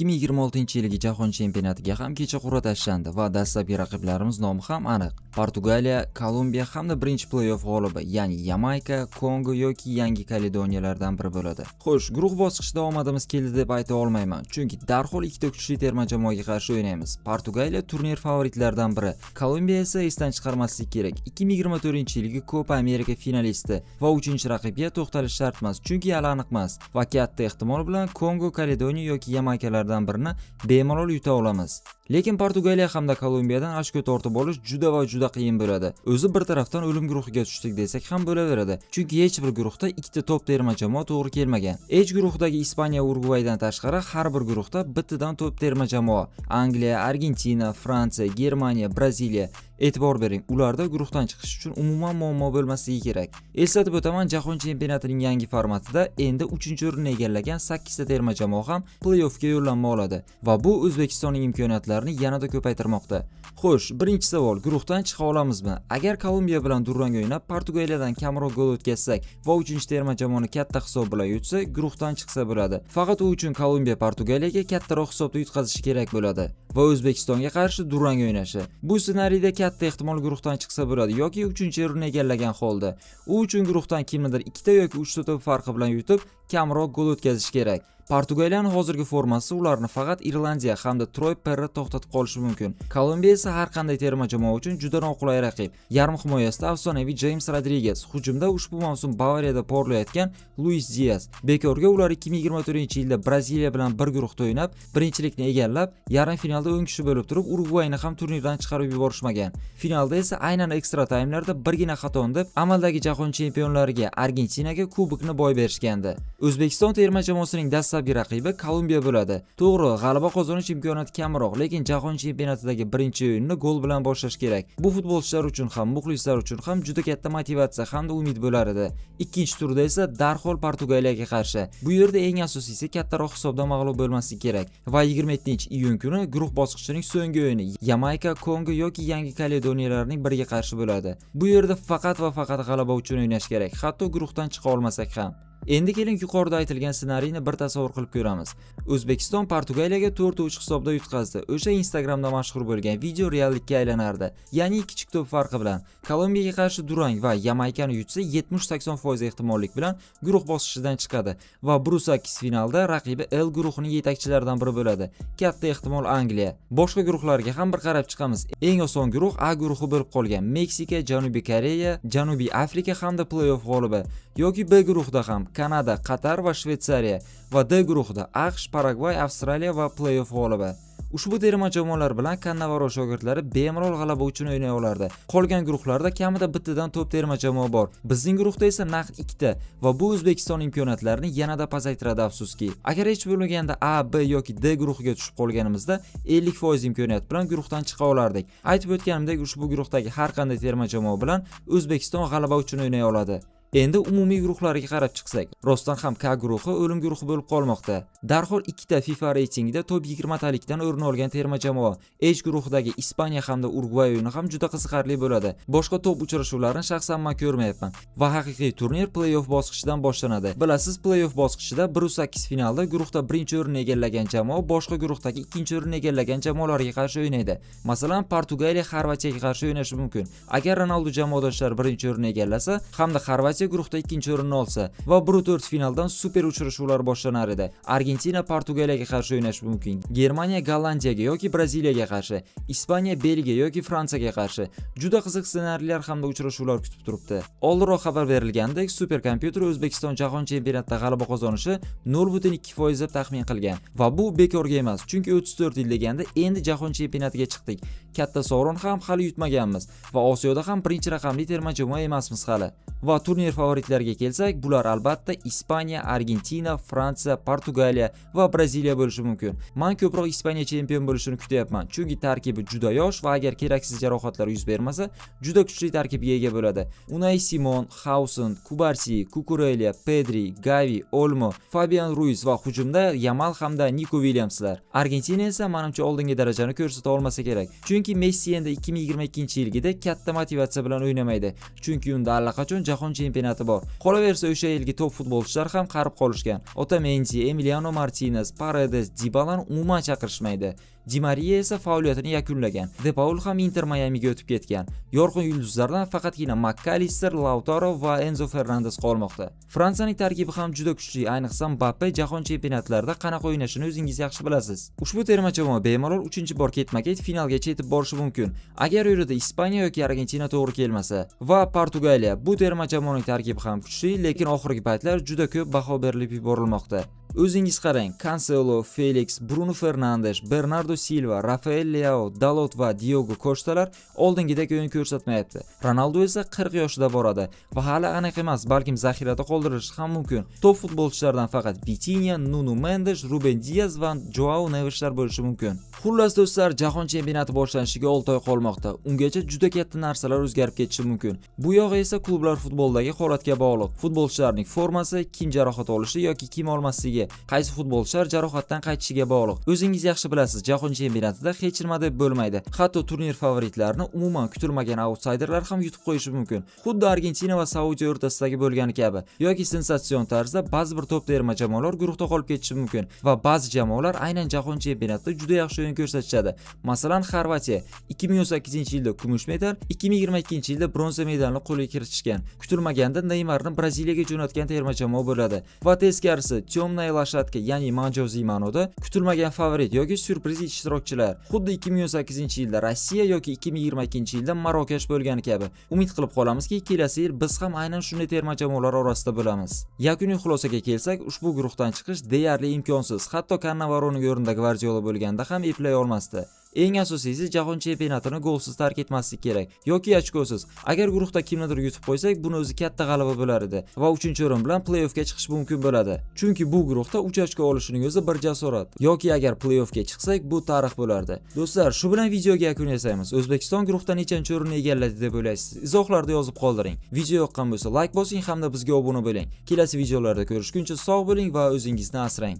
2026-yilgi Jahon chempionatiga ham kecha qur'a tashlandi va dastlabki raqiblarimiz nomi ham aniq. Portugaliya, Kolumbiya hamda birinchi play-off g'olibi, ya'ni Yamayka, Kongo yoki Yangi Kaledoniyalardan biri bo'ladi. Xo'sh, guruh bosqichida omadimiz keldi deb ayta olmayman, chunki darhol ikkita kuchli terma jamoaga qarshi o'ynaymiz. Portugaliya turnir favoritlaridan biri, Kolumbiya esa, esdan chiqarmaslik kerak, 2024-yilgi Copa Amerika finalisti. Va uchinchi raqibga to'xtalish shart emas, chunki hali aniq emas va katta ehtimol bilan Kongo, Kaledoniya yoki Yamaykalardan birini bemalol yuta olamiz. Lekin Portugaliya hamda Kolumbiyadan ochko tortib olish juda va juda qiyin bo'ladi. O'zi bir tarafdan o'lim guruhiga tushdik desak ham bo'laveradi. Chunki hech bir guruhda ikkita top terma jamoa to'g'ri kelmagan. H guruhidagi Ispaniya, Urugvaydan tashqari har bir guruhda bittadan top terma jamoa: Angliya, Argentina, Fransiya, Germaniya, Braziliya. E'tibor bering, ularda guruhdan chiqish uchun umuman muammo bo'lmasligi kerak. Eslatib o'taman, Jahon chempionatining yangi formatida endi 3-o'rinni egallagan 8 ta terma jamoa ham play-offga yo'llanma oladi va bu O'zbekistonning imkoniyatlarini yanada ko'paytirmoqda. Xo'sh, birinchi savol: guruhdan chiqa olamizmi? Agar Kolumbiya bilan durang o'ynab, Portugaliyadan kamroq gol o'tkazsak va 3-terma jamoani katta hisob bilan yutsa, guruhdan chiqsa bo'ladi. Faqat u uchun Kolumbiya Portugaliyaga kattaroq hisobda yutqazishi kerak bo'ladi va O'zbekistonga qarshi durang o'ynashi. Bu ssenariyda katta ehtimol guruhdan chiqsa bo'ladi yoki 3-o'rinni egallagan holda. U uchun guruhdan kimnidir ikkita yoki uchta to'p farqi bilan yutib, kamroq gol o'tkazish kerak. Portugaliyaning hozirgi formasi, ularni faqat Irlandiya hamda Troy Perri to'xtatib qolishi mumkin. Kolumbiya esa har qanday terma jamoa uchun juda noqulay raqib. Yarim himoyasida afsonaviy Jeyms Rodriges, hujumda ushbu mavsum Bavariyada porlayotgan Luis Diaz. Bekorga ular 2024-yilda Braziliya bilan bir guruhda o'ynab, birinchilikni egallab, yarim finalda 10 kishi bo'lib turib, Urugvayni ham turnirdan chiqarib yuborishmagan. Finalda esa aynan ekstra taymlarda birgina xatoni deb amaldagi jahon chempionlariga, Argentinaga kubokni boy berishgandi. O'zbekiston terma jamoasining dastlabki raqibi Kolumbiya bo'ladi. To'g'ri, g'alaba qozonish imkoniyati kamroq, lekin jahon chempionatidagi birinchi o'yinni gol bilan boshlash kerak. Bu futbolchilar uchun ham, muxlislar uchun ham juda katta motivatsiya hamda umid bo'lar edi. Ikkinchi turda esa darhol Portugaliyaga qarshi. Bu yerda eng asosiysi, kattaroq hisobda mag'lub bo'lmaslik kerak. Va 27-iyun kuni guruh bosqichining so'nggi o'yini Yamayka, Kongo yoki Yangi Kaledoniyalarning biriga qarshi bo'ladi. Bu yerda faqat va faqat g'alaba uchun o'ynash kerak, hatto guruhdan chiqa olmasak ham. Endi keling, yuqorida aytilgan ssenariyni bir tasavvur qilib ko'ramiz. O'zbekiston Portugaliyaga 4-3 hisobda yutqazdi. O'sha Instagramda mashhur bo'lgan video reallikka aylanardi. Ya'ni kichik to'p farqi bilan. Kolumbiyaga qarshi durang va Yamaykani yutsa, 70-80% ehtimollik bilan guruh bosqichidan chiqadi va 1-8 finalda raqibi L guruhining yetakchilaridan biri bo'ladi. Katta ehtimol, Angliya. Boshqa guruhlarga ham bir qarab chiqamiz. Eng oson guruh A guruhi bo'lib qolgan. Meksika, Janubiy Koreya, Janubiy Afrika hamda play-off g'olibi yoki B guruhida ham Kanada, Qatar va Shvetsariya va D guruhida AQSh, Paragvay, Avstraliya va play-off g'olibi. Ushbu terma jamoalar bilan Kannavaro shogirdlari bemalol g'alaba uchun o'ynay olardi. Qolgan guruhlarda kamida bittadan top terma jamoa bor. Bizning guruhda esa naq ikkita va bu O'zbekiston imkoniyatlarini yanada pasaytiradi, afsuski. Agar hech bo'lmaganda A, B yoki D guruhiga tushib qolganimizda, 50% imkoniyat bilan guruhdan chiqa olardik. Aytib o'tganimdek, ushbu guruhdagi har qanday terma jamoa bilan O'zbekiston g'alaba uchun o'ynay oladi. Endi umumiy guruhlarga qarab chiqsak, rostdan ham K guruhi o'lim guruhi bo'lib qolmoqda. Darhol ikkita FIFA reytingida top 20 talikdan o'rin olgan terma jamoa. H guruhidagi Ispaniya hamda Urugvay o'yini ham juda qiziqarli bo'ladi. Boshqa top uchrashuvlarni shaxsan men ko'rmayapman va haqiqiy turnir play-off bosqichidan boshlanadi. Bilasiz, play-off bosqichida 1-8 finalda guruhda birinchi o'rinni egallagan jamoa boshqa guruhdagi ikkinchi o'rinni egallagan jamoalarga qarshi o'ynaydi. Masalan, Portugaliya Xorvatiyaga qarshi o'ynashi mumkin. Agar Ronaldu jamoadoshlari birinchi o'rinni egallasa hamda Xorvatiya guruhda ikkinchi o'rinni olsa va 1-4 finaldan super uchrashuvlar boshlanar edi. Argentina Portugaliyaga qarshi o'ynashi mumkin. Germaniya Gollandiyaga yoki Braziliyaga qarshi, Ispaniya Belgiya yoki Fransiyaga qarshi. Juda qiziq ssenariylar hamda uchrashuvlar kutib turibdi. Oldinroq xabar berilgandek, superkompyuter O'zbekiston jahon chempionatida g'alaba qozonishi 0,2% deb taxmin qilgan va bu bekorga emas, chunki 34 yil deganda endi jahon chempionatiga chiqdik. Katta sovrin ham hali yutmaganmiz va Osiyoda ham birinchi raqamli terma jamoa emasmiz hali. Va turnir favoritlariga kelsak, bular albatta Ispaniya, Argentina, Fransiya, Portugaliya va Braziliya bo'lishi mumkin. Men ko'proq Ispaniya chempion bo'lishini kutyapman, chunki tarkibi juda yosh va agar keraksiz jarohatlar yuz bermasa, juda kuchli tarkibga ega bo'ladi. Unai Simon, Hausen, Kubarsi, Kukurelya, Pedri, Gavi, Olmo, Fabian Ruiz va hujumda Yamal hamda Niko Williamslar. Argentina esa, menimcha, oldingi darajani ko'rsata olmasa kerak. Chunki Messi endi 2022-yilgida katta motivatsiya bilan o'ynamaydi. Chunki unda allaqachon jahon chempionati chempionati bor. Qolaversa, o'sha yilgi top futbolchilar ham qarib qolishgan. Otamendi, Emiliano Martinez, Paredes, Dibalani umuman chaqirishmaydi. Di Maria esa faoliyatini yakunlagan. De Paul ham Inter Mayamiga o'tib ketgan. Yorqin yulduzlardan faqatgina Makkallister, Lautaro va Enzo Fernandez qolmoqda. Fransiyaning tarkibi ham juda kuchli, ayniqsa Mbappe jahon chempionatlarida qanaqa o'ynashini o'zingiz yaxshi bilasiz. Ushbu terma jamoa bemalol 3-bor ketma-ket finalgacha yetib borishi mumkin, agar yo'lida Ispaniya yoki Argentina to'g'ri kelmasa. Va Portugaliya, bu terma jamoaning tarkibi ham kuchli, lekin oxirgi paytlar juda ko'p baho berilib yuborilmoqda. O'zingiz qarang, Cancelo, Felix, Bruno Fernandes, Bernardo Silva, Rafael Leao, Dalot va Diogo Kostalar oldingidek o'yin ko'rsatmayapti. Ronaldo esa 40 yoshida boradi va hali aniq emas, balkim zaxirada qoldirilishi ham mumkin. Top futbolchilardan faqat Vitinha, Nuno Mendes, Ruben Dias va Joao Neveslar bo'lishi mumkin. Xullas do'stlar, jahon chempionati boshlanishiga 6 oy qolmoqda. Ungacha juda katta narsalar o'zgarib ketishi mumkin. Bu yog'i esa klublar futbolidagi holatga bog'liq. Futbolchilarning formasi, kim jarohat olishi yoki kim olmasligi, qaysi futbolchilar jarohatdan qaytishiga bog'liq. O'zingiz yaxshi bilasiz, jahon chempionatida hech nima deb bo'lmaydi. Hatto turnir favoritlarini umuman kutilmagan autsayderlar ham yutib qo'yishi mumkin. Xuddi Argentina va Saudiya o'rtasidagi bo'lgani kabi yoki sensatsion tarzda ba'zi bir top terma jamoalar guruhda qolib ketishi mumkin va ba'zi jamoalar aynan jahon chempionatida juda yaxshi o'yin ko'rsatishadi. Masalan, Xorvatiya 2018-yilda kumush medal, 2022-yilda bronza medalni qo'lga kiritishgan. Kutilmaganda Neymarni Braziliyaga jo'natgan terma jamoa bo'ladi. Va teskarisi, темная лошадка, ya'ni majoziy ma'noda kutilmagan favorit yoki syurpriz ishtirokchilar. Xuddi 2018-yilda Rossiya yoki 2022-yilda Marokash bo'lgani kabi. Umid qilib qolamizki, kelasi yil biz ham aynan shunday terma jamoalar orasida bo'lamiz. Yakuniy xulosaga kelsak, ushbu guruhdan chiqish deyarli imkonsiz. Hatto Cannavaroning o'rnida Gvardiola bo'lganda ham eplay olmasdi. Eng asosiysi, jahon chempionatini golsiz tark etmaslik kerak yoki ochkosiz. Agar guruhda kimnidir yutib qo'ysak, buni o'zi katta g'alaba bo'lar edi va 3-o'rin bilan play-offga chiqish mumkin bo'ladi. Chunki bu guruhda 3 ochko olishning o'zi bir jasorat. Yoki agar play-offga chiqsak, bu tarix bo'lardi. Do'stlar, shu bilan videoga yakun yasaymiz. O'zbekiston guruhda nechanchi o'rinni egalladi deb o'ylaysiz? Izohlarda yozib qoldiring. Video yoqqan bo'lsa, like bosing hamda bizga obuna bo'ling. Kelasi videolarda ko'rishguncha sog' bo'ling va o'zingizni asrang.